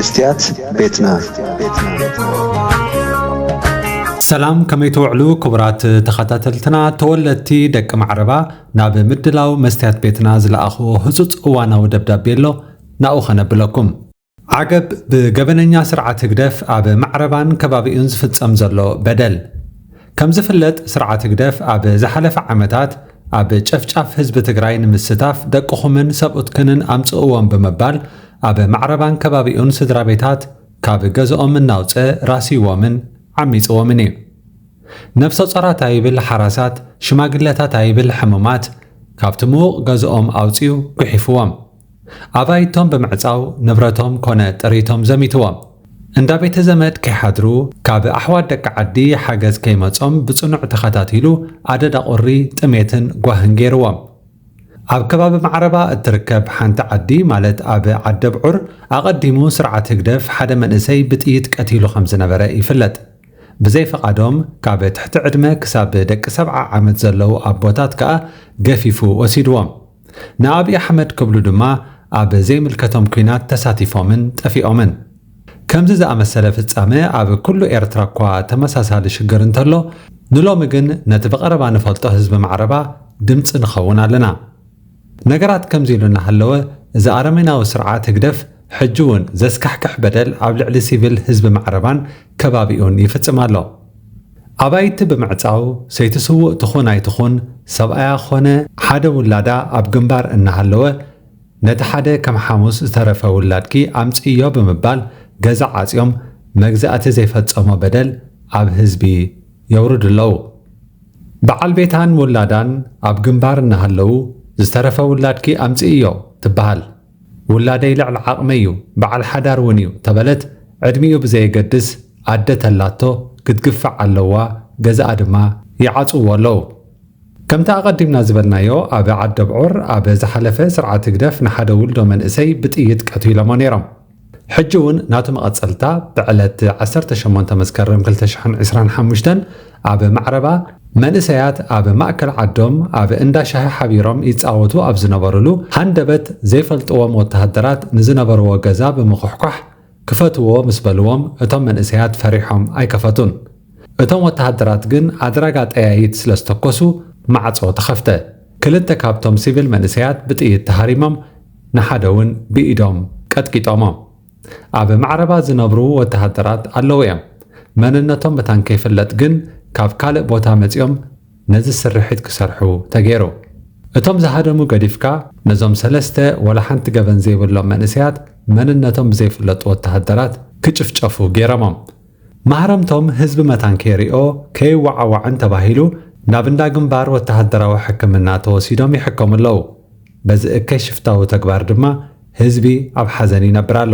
መስትያት ቤትና። ሰላም፣ ከመይ ትውዕሉ ክቡራት ተኸታተልትና? ተወለድቲ ደቂ ማዕረባ ናብ ምድላው መስትያት ቤትና ዝለኣኽዎ ህጹጽ እዋናዊ ደብዳቤ ኣሎ፣ ናኡ ኸነብለኩም። ዓገብ ብገበነኛ ስርዓት ህግደፍ ኣብ ማዕረባን ከባቢኡን ዝፍጸም ዘሎ በደል። ከም ዝፍለጥ፣ ስርዓት ህግደፍ ኣብ ዝሓለፈ ዓመታት ኣብ ጨፍጫፍ ህዝቢ ትግራይ ንምስታፍ ደቅኹምን ሰብኡትክንን ኣምጽእዎም ብምባል ኣብ ማዕረባን ከባቢኡን ስድራ ቤታት ካብ ገዝኦም እናውፀ ራስይዎምን ዓሚፅዎምን እዩ። ነብሰ ጾራት ኣይብል ሓራሳት፣ ሽማግለታት ኣይብል ሕሙማት ካብቲ ምዉቕ ገዝኦም ኣውፅኡ ጉሒፍዎም። ኣባይቶም ብምዕፃው ንብረቶም ኮነ ጥሪቶም ዘሚትዎም። እንዳ ቤተ ዘመድ ከይሓድሩ፣ ካብ ኣሕዋት ደቂ ዓዲ ሓገዝ ከይመጾም ብጽኑዕ ተኸታቲሉ ኣደዳ ቁሪ፣ ጥሜትን ጓህን ገይርዎም። ኣብ ከባቢ ማዕረባ እትርከብ ሓንቲ ዓዲ፣ ማለት ኣብ ዓዲ ኣብዑር፣ ኣቐዲሙ ስርዓት ህግደፍ ሓደ መንእሰይ ብጥይት ቀቲሉ ከም ዝነበረ ይፍለጥ። ብዘይ ፈቓዶም ካብ ትሕቲ ዕድመ ክሳብ ደቂ ሰብዓ ዓመት ዘለዉ ኣቦታት ከኣ ገፊፉ ወሲድዎም። ንኣብይ ኣሕመድ ክብሉ ድማ ኣብ ዘይምልከቶም ኲናት ተሳቲፎምን ጠፊኦምን። ከምዚ ዝኣመሰለ ፍጻመ ኣብ ኩሉ ኤርትራ እኳ ተመሳሳሊ ሽግር እንተሎ፣ ንሎሚ ግን ነቲ ብቐረባ ንፈልጦ ህዝቢ ማዕረባ ድምጺ ንኸውን ኣለና። ነገራት ከምዚ ኢሉ እናሃለወ፣ እዚ ኣረሜናዊ ስርዓት ህግደፍ ሕጂ እውን ዘስካሕክሕ በደል ኣብ ልዕሊ ሲቪል ህዝቢ ማዕረባን ከባቢኡን ይፍጽም ኣሎ። ኣባይቲ ብምዕጻው፣ ሰይቲ ስዉእ ትኹን ኣይትኹን፣ ሰብኣያ ኾነ ሓደ ውላዳ ኣብ ግንባር እናሃለወ፣ ነቲ ሓደ ከም ሓሙስ ዝተረፈ ውላድኪ ኣምጽእዮ ብምባል ገዛ ዓጽዮም መግዛእቲ ዘይፈጸሞ በደል ኣብ ህዝቢ የውርዱ ኣለዉ። በዓል ቤታን ውላዳን ኣብ ግንባር እናሃለዉ፣ ዝተረፈ ውላድኪ ኣምጽእዮ ትበሃል። ውላደይ ልዕሊ ዓቕመይ እዩ፣ በዓል ሓዳር እውን እዩ ተበለት፣ ዕድሚኡ ብዘየገድስ ኣደ ተላቶ ክትግፋዕ ኣለዋ፣ ገዛኣ ድማ ይዓጽውዎ ኣለዉ። ከምቲ ኣቐዲምና ዝበልናዮ፣ ኣብ ዓዲ ኣብዑር ኣብ ዝሓለፈ ስርዓት ህግደፍ ንሓደ ውልዶ መንእሰይ ብጥይት ቀቲሎሞ ነይሮም። ሕጂ እውን ናቱ መቐጸልታ ብዕለት ዓሰርተ ሸሞንተ መስከረም ክልተ ሽሕን ዕስራን ሓሙሽተን ኣብ ማዕረባ መንእሰያት ኣብ ማእከል ዓዶም ኣብ እንዳ ሻሂ ሓቢሮም ይጻወቱ ኣብ ዝነበሩሉ ሃንደበት ዘይፈልጥዎም ወተሃደራት ንዝነበርዎ ገዛ ብምኹሕኳሕ ክፈትዎ ምስ በልዎም እቶም መንእሰያት ፈሪሖም ኣይከፈቱን። እቶም ወተሃደራት ግን ኣድራጋ ጠያይት ስለ ዝተኮሱ ማዕጾ ተኸፍተ። ክልተ ካብቶም ሲቪል መንእሰያት ብጥይት ተሃሪሞም ንሓደ እውን ብኢዶም ቀጥቂጦሞ። ኣብ ማዕረባ ዝነብሩ ወተሃደራት ኣለዉ እዮም። መንነቶም መታን ከይፍለጥ ግን ካብ ካልእ ቦታ መጺኦም ነዚ ስርሒት ክሰርሑ ተገይሩ። እቶም ዝሃደሙ ገዲፍካ ነዞም ሰለስተ ወላ ሓንቲ ገበን ዘይብሎም መንእሰያት መንነቶም ብዘይፍለጡ ወተሃደራት ክጭፍጨፉ ገይሮሞም። ማህረምቶም ህዝቢ መታን ከይሪኦ ከይወዓዋዕን ተባሂሉ ናብ እንዳ ግንባር ወተሃደራዊ ሕክምና ተወሲዶም ይሕከሙ ኣለዉ። በዚ እከይ ሽፍታዊ ተግባር ድማ ህዝቢ ኣብ ሓዘን ይነብር ኣሎ።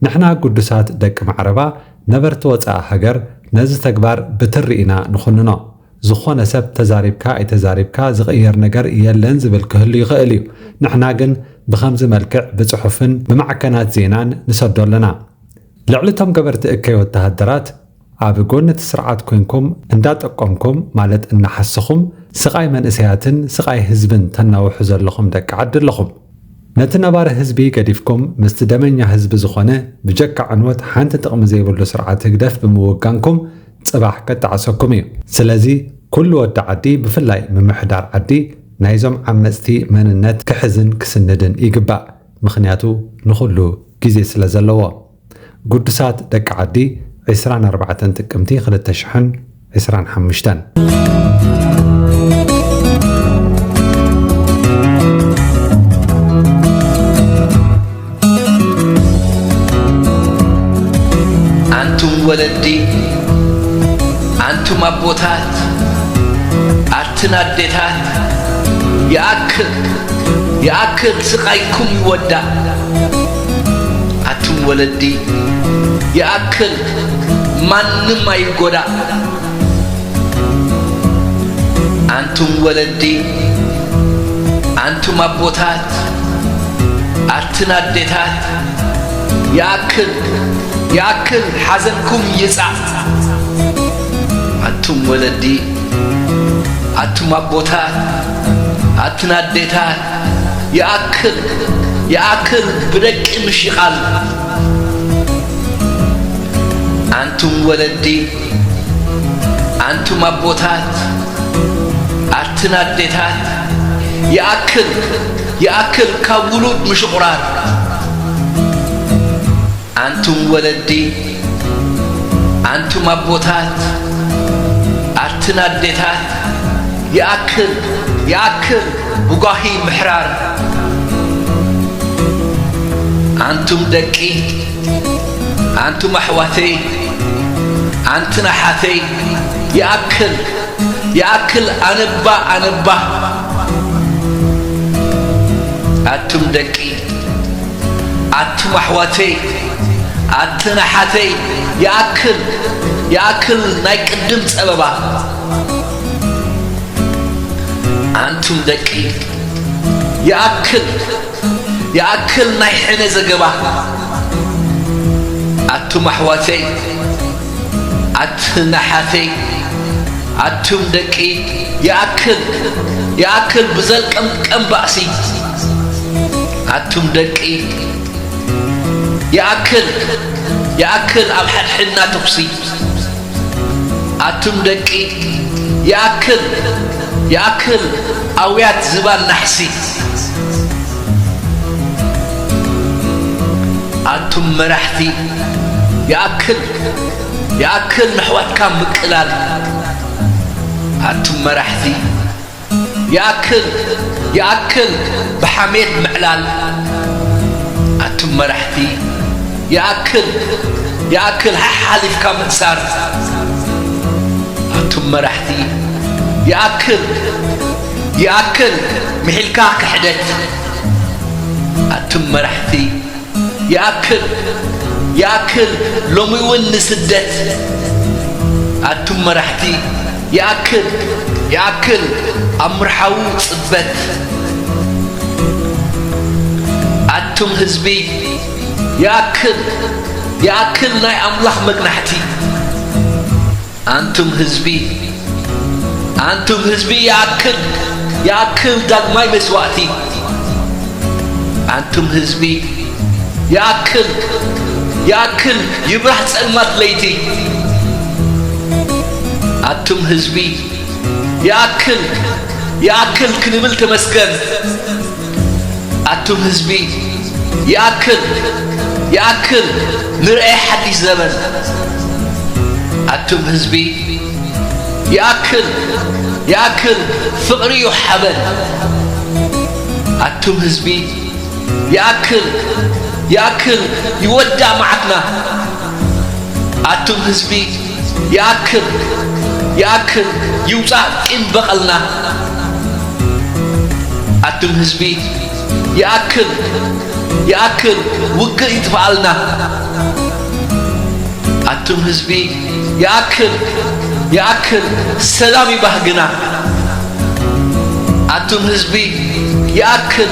ንሕና ግዱሳት ደቂ ማዕረባ ነበርቲ ወጻኢ ሃገር ነዚ ተግባር ብትሪ ኢና ንኹንኖ። ዝኾነ ሰብ ተዛሪብካ ኣይተዛሪብካ ዝቕየር ነገር የለን ዝብል ክህሉ ይኽእል እዩ። ንሕና ግን ብኸምዚ መልክዕ ብጽሑፍን ብማዕከናት ዜናን ንሰዶ ኣለና። ልዕሊ እቶም ገበርቲ እከይ ወተሃደራት ኣብ ጎኒ እቲ ስርዓት ኮንኩም እንዳጠቆምኩም፣ ማለት እናሓሰኹም፣ ስቓይ መንእሰያትን ስቓይ ህዝብን ተናውሑ ዘለኹም ደቂ ዓዲ ኣለኹም። ነቲ ነባሪ ህዝቢ ገዲፍኩም ምስቲ ደመኛ ህዝቢ ዝኾነ ብጀካ ዕንወት ሓንቲ ጥቕሚ ዘይብሉ ስርዓት ህግደፍ ብምውጋንኩም ጽባሕ ከጠዓሰኩም እዩ። ስለዚ ኩሉ ወዲ ዓዲ ብፍላይ ምምሕዳር ዓዲ ናይዞም ዓመጽቲ መንነት ክሕዝን ክስንድን ይግባእ። ምኽንያቱ ንኹሉ ግዜ ስለ ዘለዎ። ግዱሳት ደቂ ዓዲ ዕስራን ኣርባዕተን ጥቅምቲ ክልተ ሽሕን ዕስራን ሓሙሽተን። ኣንቱም ወለዲ፣ ኣንቱም ኣቦታት፣ ኣትን ኣዴታት፣ ይኣክል፣ ይኣክል፣ ስቓይኩም ይወዳእ። ኣቱም ወለዲ፣ ይኣክል፣ ማንም ኣይጎዳእ። ኣንቱም ወለዲ፣ ኣንቱም ኣቦታት፣ ኣትን ኣዴታት፣ ይኣክል፣ ይኣክል፣ ሓዘንኩም ይጻእ። ኣቱም ወለዲ፣ ኣቱም ኣቦታት፣ ኣትን ኣዴታት፣ ይኣክል፣ ይኣክል፣ ብደቂ ምሽቓል። ኣንቱም ወለዲ፣ ኣንቱም ኣቦታት፣ ኣትን ኣዴታት፣ ይኣክል፣ ይኣክል ካብ ውሉድ ምሽቑራር። ኣንቱም ወለዲ፣ ኣንቱም ኣቦታት፣ ኣትን ኣዴታት፣ ይኣክል፣ ይኣክል ብጓሂ ምሕራር። ኣንቱም ደቂ፣ ኣንቱም ኣሕዋተይ፣ ኣንትን ኣሓተይ፣ ይኣክል፣ ይኣክል ኣነባ፣ ኣነባ። ኣቱም ደቂ፣ ኣቱም ኣሕዋተይ፣ ኣትን ኣሓተይ፣ ይኣክል፣ ይኣክል ናይ ቅድም ጸበባ። ኣንቱም ደቂ፣ ይኣክል፣ ይኣክል ናይ ሕነ ዘገባ። ኣቱም ኣሕዋተይ፣ ኣትን ኣሓተይ፣ ኣቱም ደቂ፣ ይኣክል፣ ይኣክል ብዘልቀምቀም ባእሲ። ኣቱም ደቂ፣ ይኣክል፣ ይኣክል ኣብ ሓድሕድና ተኹሲ። ኣቱም ደቂ፣ ይኣክል፣ ይኣክል ኣውያት ዝባን ናሕሲ። ኣቱም መራሕቲ፣ ይኣክል፣ ይኣክል ንኣሕዋትካ ምቅላል። ኣቱም መራሕቲ፣ ይኣክል፣ ይኣክል ብሓሜት ምዕላል። ኣቱም መራሕቲ፣ ይኣክል፣ ይኣክል ሓሓሊፍካ ምእሳር። ኣቱም መራሕቲ፣ ይኣክል፣ ይኣክል ምሒልካ ክሕደት። ኣቱም መራሕቲ፣ ይኣክል፣ ይኣክል ሎሚ እውን ንስደት። ኣቱም መራሕቲ፣ ይኣክል፣ ይኣክል ኣብ ምርሓዊ ጽበት። ኣቱም ህዝቢ፣ ይኣክል፣ ይኣክል ናይ ኣምላኽ መግናሕቲ። ኣንቱም ህዝቢ፣ ኣንቱም ህዝቢ፣ ይኣክል፣ ይኣክል ዳግማይ መስዋእቲ። ኣንቱም ህዝቢ፣ ይኣክል፣ ይኣክል ይብራህ ጸልማት ለይቲ። ኣቱም ህዝቢ፣ ይኣክል፣ ይኣክል ክንብል ተመስገን። ኣቱም ህዝቢ፣ ይኣክል፣ ይኣክል ንርኤ ሓድሽ ዘበን። ኣቱም ህዝቢ፣ ይኣክል፣ ይኣክል ፍቕሪ እዩ ሓበን። ኣቱም ህዝቢ፣ ይኣክል፣ ይኣክል ይወዳእ መዓትና። ኣቱም ህዝቢ፣ ይኣክል፣ ይኣክል ይውጻእ ቂም በቐልና። ኣቱም ህዝቢ፣ ይኣክል፣ ይኣክል ውግእ ይጥፍኣልና። ኣቱም ህዝቢ፣ ይኣክል፣ ይኣክል ሰላም ይባህግና። ኣቱም ህዝቢ፣ ይኣክል፣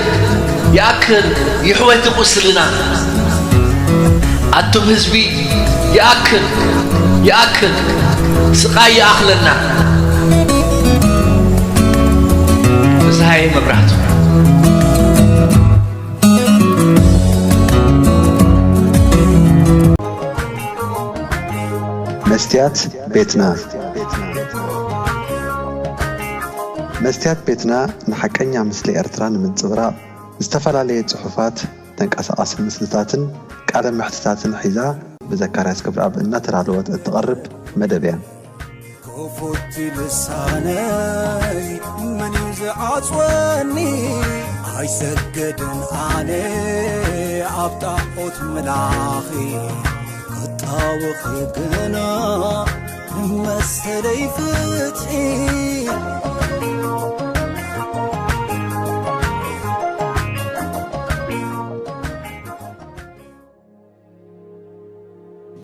ይኣክል ይሕወት ቁስልና። ኣቱም ህዝቢ፣ ይኣክል፣ ይኣክል ስቓይ ይኣኽለና። ፍስሃየ መብራህቱ። መስትያት ቤትና። መስትያት ቤትና ንሓቀኛ ምስሊ ኤርትራ ንምንጽብራቕ ዝተፈላለየ ጽሑፋት፣ ተንቀሳቓሲ ምስልታትን ቃለ መሕትታትን ሒዛ ብዘካርያስ ክብረኣብ እናተዳለወት እትቐርብ መደብ እያ። ክፉት ልሳነይ መን እዩ ዝዓጽወኒ? ኣይሰግድን ኣነ ኣብ ጣዖት ምላኺ፣ ክጣወኺ ግና ንመሰለይ ፍትሒ።